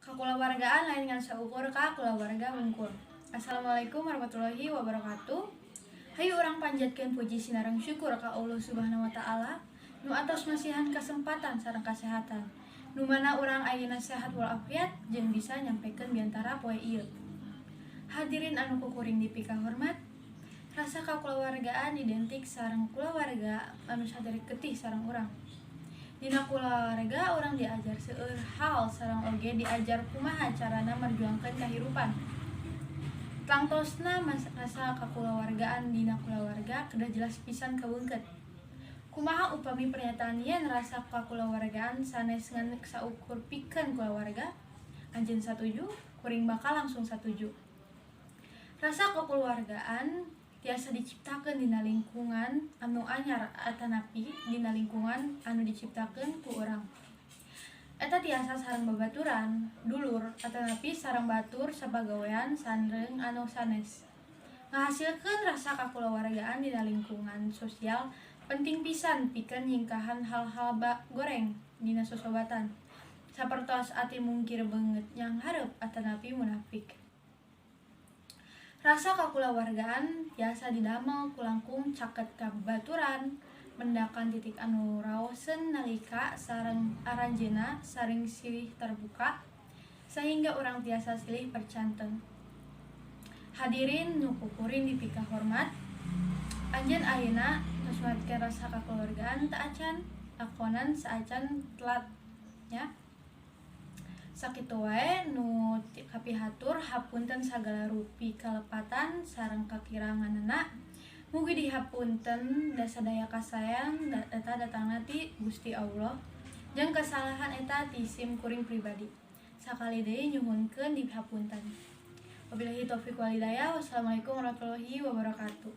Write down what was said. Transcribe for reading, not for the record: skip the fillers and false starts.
Kakulawargaan lain ngan saukur ka kulawarga wungkul. Assalamualaikum warahmatullahi wabarakatuh. Hayu urang panjatkeun puji sinareng syukur ka Allah Subhanahu wa Taala nu atos masihan kesempatan sareng kasehatan. Nu mana urang ayeuna sehat walafiat jeung bisa nyampekeun biantara poe ieu. Hadirin anu kukuring dipikahormat, rasa kakulawargaan identik sareng kulawarga anu saderek getih sareng urang. Dina kulawarga urang diajar seueur hal sareng oge diajar kumaha carana merjuangkeun kahirupan. Tangtosna rasa kakulawargaan dina kulawarga kedah jelas pisan kabeungkeut. Kumaha upami pernyataan yen rasa kakulawargaan sanes ngan saukur pikeun kulawarga? Anjeun satuju? Kuring bakal langsung satuju. Rasa kakulawargaan tiasa diciptakeun dina lingkungan anu anyar atanapi dina lingkungan anu diciptakeun ku urang. Eta tiasa sareng babaturan, dulur, atanapi sareng batur sapagawean sareng anu sanes. Ngahasilkeun rasa kakulawargaan dina lingkungan sosial penting pisan pikeun nyingkahan hal-hal goreng dina sosobatan. Sapertos ati mungkir beungeut nyanghareup atanapi munafik. Rasa kakulawargaan tiasa didamel ku langkung caket ka babaturan, mendakan titik anu raoseun nalika sareng aranjeunna sareng silih terbuka sahingga urang tiasa silih percanten. Hadirin nu kukuring dipikahormat, anjeun ayeuna tos nguatkeun rasa kakulawargaan teu acan? Lakonan saacan telat nya. Sakitu wae nu kapihatur, hapunten sagala rupi kalepatan sareng kakiranganana. Mugi dihapunten da sadaya kasaean eta datangna ti Gusti Allah jeung kasalahan eta ti sim kuring pribadi. Sakali deui nyuhunkeun dihapunten. Wabillahi taufik wal hidayah. Wassalamualaikum warahmatullahi wabarakatuh.